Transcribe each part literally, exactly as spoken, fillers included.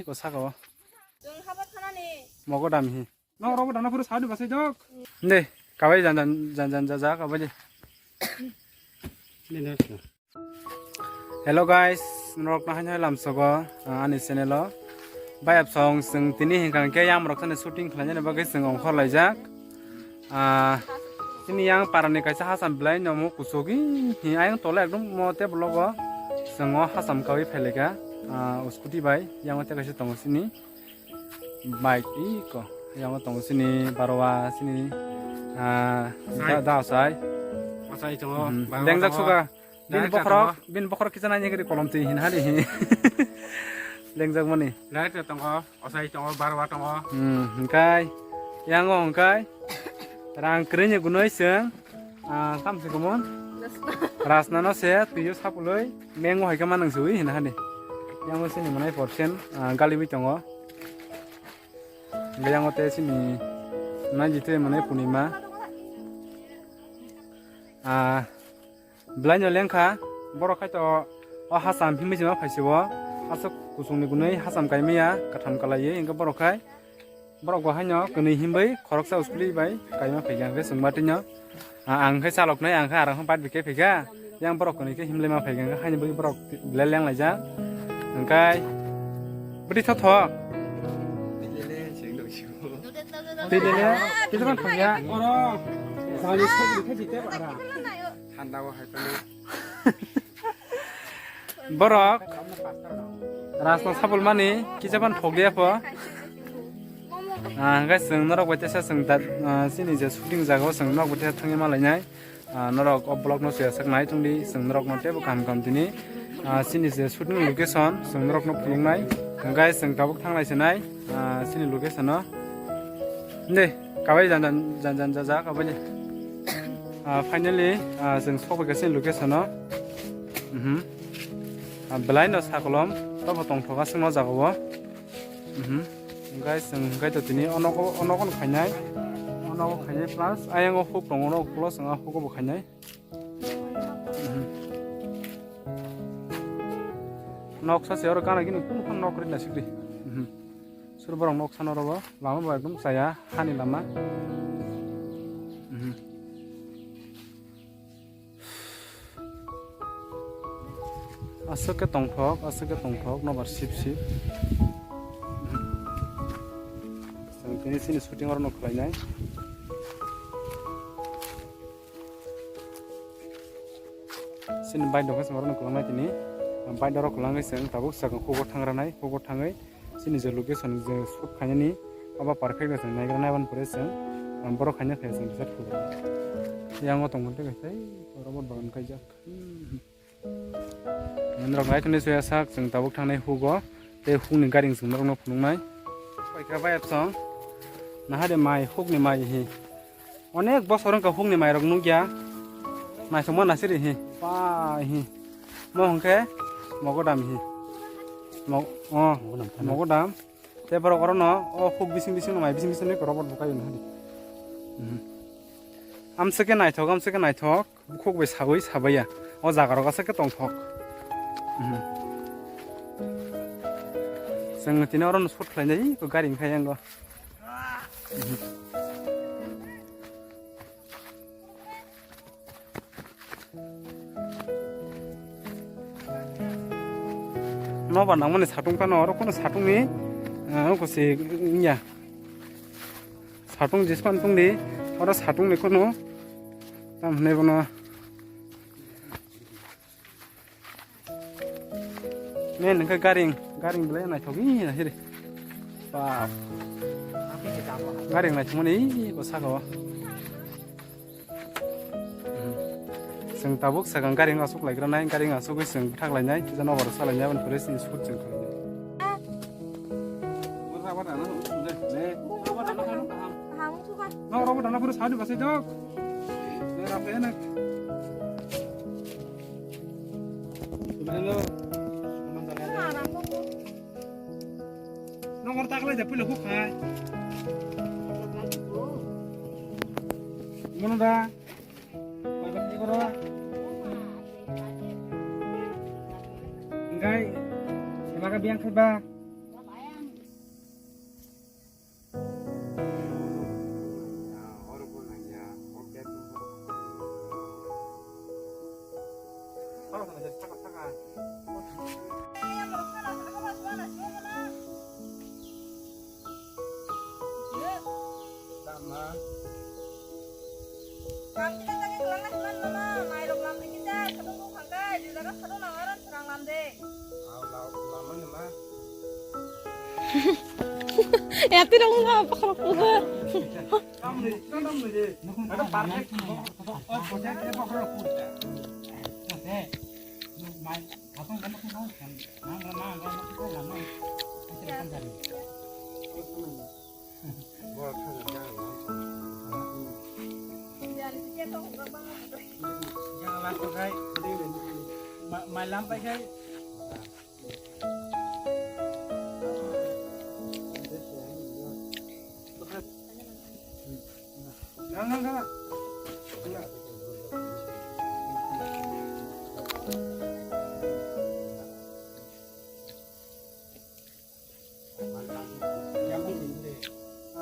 Ko saka o. Chwng haba thanani. Mogo dam hi. Nong rogo dana phuru sadu basai dok. De, kabai jan jan, jan jan, ja ja, kabai de. Hello guys, norok na haino lam sogo, ah, ani channel o. Bai ap song sing tini hingkang ke yam rok sani shooting khlainani bagwi sing ongkhor laijak. Ah, chini yang parani kaisa hasam belai nomo kusugi hi ayang tole ekdom mo te blogo. Sing o hasam kawi phaileka, ah, scooty bai yang o te kaisa tongo chini. Bike iko, yang o tongo chini barowa chini, ah, Sai. Da, da sai. Asai tongo, Hmm. Barowa Dengjak tongo. Suka. Bini Direct bokhorok, tongo. Bini bokhorok kisa nai nigiri kolom twi hin hari hi. Lengjak mani. Direct tongo, osai tongo, barwa tongo. Hmm, hingkai. Yang o hingkai. Rang kring ni gunoi seng. Ah, kam se kumon. Rasna no se, tuyo sapuloi. Mengo hai kama nang sui hin hari. Yang o sini manai porsen, ah, gali wi tongo. Yang o te sini nai jite manai punima. Ah, Belai no lengkha, borok khai to o hasam himwi se ma phaisibo, aswk kusungni gunui hasam kaimaya, katham kalaiwi, hwnkhe borok khai, borok bo haino kwnwi himwi khoroksa uskuli bai kaima phaikha, hwnkhe chwngma twino, a-, ang khe chaloknai, ang khe arang khe bad bikhe phaikha, yang borok kwnwi khe himlai ma phaikha, hwnkhe haino bui borok belai lenglaijak, hwnkhe bwtwi thothok. Twi lele, twi lele, twi lele, twi lele. Oro, jani sogri khe jite bara. Thanda o hai phano. Borok rasno sabulmani kisa phano thok liya pho. Ah, hwnkhe chwng norok bai teisa chwng da, ah, chini je shooting jaga o chwng norok bai teisa thangwi ma lainai. Ah, norok o vlog no suya sak nai tongdi, chwng norok no teibo kaham kaham tini. Ah, chini je shooting location chwng norok no phunuknai. Hwnkhe chwng tabuk thanglai se nai, ah, chini location no. Hindi, kabai jan jan, jan jan, ja ja, kabai le. Ah, finally, ah, chwng sokbai kha chini location o. Mhm. Ah, belai no sakolom, tobo tongthok aswk no jaga o. Mhm. Hwnkhe chwng hwnkhe to tini o nogo, o nogo no khainai. O nogo khainai plus ayang o huk tongo, o nogo plus wng o hugo bo khainai. Mhm. Nok sa se oro gana gini kunu phano nok rina sikri. Mhm. Sur borok nok sana rogo lama bo ekdom chaya hani lama. Mhm. Aswk khe tongthok, aswk khe tongthok, nobar sip sip. Chwng tini chini shooting oro no khlainai. Chini bike dok khe chwng oro no kwlangnai tini. Bike oro kwlangwi chwng tabuk swkang hugo thangranai, hugo thangwi chini je location je shoot khainani abo perfect no chwng naigra nai aboni pore chwng, ah, borok khaina phai chwng reset khugo. Yang o tongmani tei kaisa robot bagan kaijak. Norok nai tongwi suya sak chwng tabuk thangnai hugo tei hukni gari chwng norokno phunuknai. Paikha bai absong naha de mai hukni mai hi. Onek bosor wngkha hukni mairok nukya. Naithokma nasiri hi. Pa hi. Mo hwnkhe mogodam hi. Mo-, o, mogodam. Tei borok orono o huk bising bising no mai bising bising no robot bo kaio nahadi. Mhm. Amswkhe naithok, amswkhe naithok. Bukhuk bai sawi sabaiya. O jaga rok aswkhe tongthok. Mhm. Chwng tini orono shoot khlainai, ko gari wngkha yango. Mhm. Nobar nangmani satung phano oro, kono satung ni, ah, oko se wngya. Satung jispan tungdi, oro satung ni kono tam hwnwi bono. Men hwnkhe garing, garing belai naithok wi nahiri. Bap. Garing naithokmani bo saka o. Chwng tabuk sakang garing aswk laikranai, garing aswkwi chwng bwthaklainai, kisa nobar salainai, aboni pore chini shoot chwng khlainai. Nang robo dana phuru sadu basai dok. Ne rafa enak. Nang or taklai da pula hukhai. Mono da. Engkai, emaga biang khaiba. Tama. Kam kita tadi kelang lah, cuman mama, mai rok lam dikit dah, satu tuh kangkai, di dalam satu nang aran serang lam deh. Au, lau, lama nih, Ma. Ya, tidak mau apa kalau punya. Kamu nih, kamu nih. Ada partai. Oh, oh, oh, oh, oh, oh. Mai, apa yang kamu tahu kan? Nang, nang, nang, nang, nang, nang. Kita akan cari. Yang langsung kai. Ma-, mai lampai kai. Nang, nang, nang.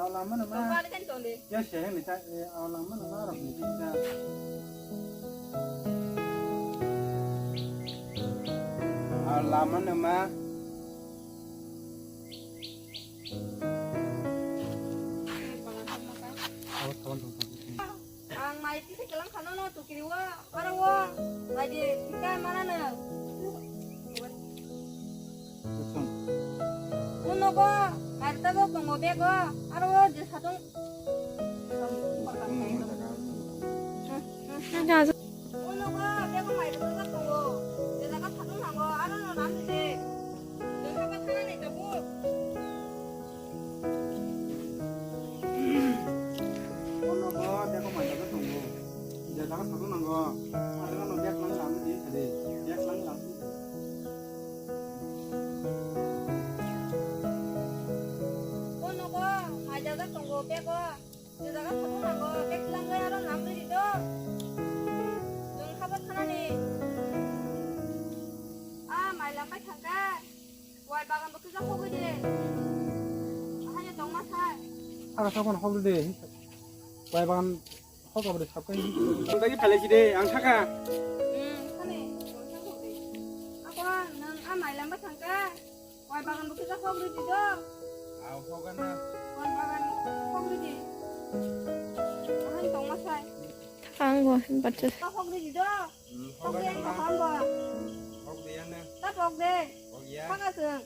Aw lama no ma. Tongkar kan tong de. Ya seheng ni ta, eh, aw lama no ma rok ni ta. Aw lama no ma. Aw tong tong tong. Ang mai tisa kelang khano no tukiri wa, aro wa, mai di ika mana no. Uno go, mai ta go tongo bego, aro wa je satung. Uno go, bego mai ta go tongo, je jaga satung nango, aro no nan de. Jaga ba thana ni tabu. Ono bo tei bo mai jaga tongo. Je jaga satung nango. Ang jaga no bag lang lang di sadi. Bag lang lang di sadi. Ono bo mai jaga tongo bag o. Je jaga satung nango. Bag lang lai aro nam di do. Jong khabar khana ni. Ah, mai lampai thangka. Wai bagan bo kisa hogwi de. Ahai tongma sai. Aga sabon hogwi de. Wai bagan hogwi de sabkai. Ang tagi phalai si de, ang thaka. Hmm, sani. Ako nang a mai lamba thangka. Wai bagan bo kisa hogwi di do. Au hogan na. Wai bagan hogwi di. Ahai tongma sai. Thaka ang bo, bacha. Hogwi di do. Hmm, hogwi ang kaham bo. Hogwi ang na. Ta hogwi. Hogwi ya. Thaka sung.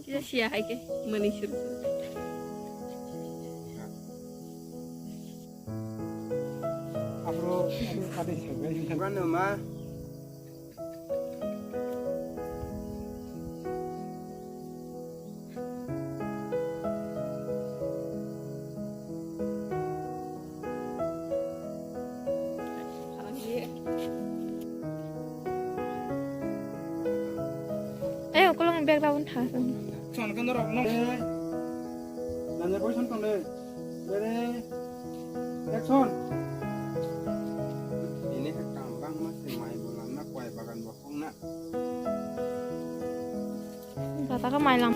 Kisa siya hai ke mani suru suru. Abro, abro kade sebe. Bukan nama. Eh, ukolong background tha. Son kan rok no. Nanya boy son tong le. Ready? Action. Ini ke kambang masih mai bulan na kuai bagan bohong na. Kata ka mailang.